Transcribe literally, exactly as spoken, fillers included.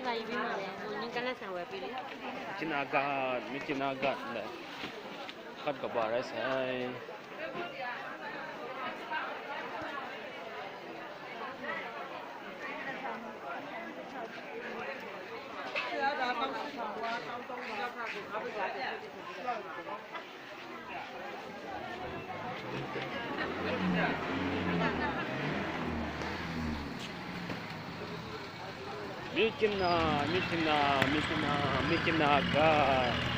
Yin kana san wai pi le. Myit hkyin a gat, myit hkyin a gat ndai. Hkat kaba rai sai. Myit hkyin a, myit hkyin a, myit hkyin a, myit hkyin a gat.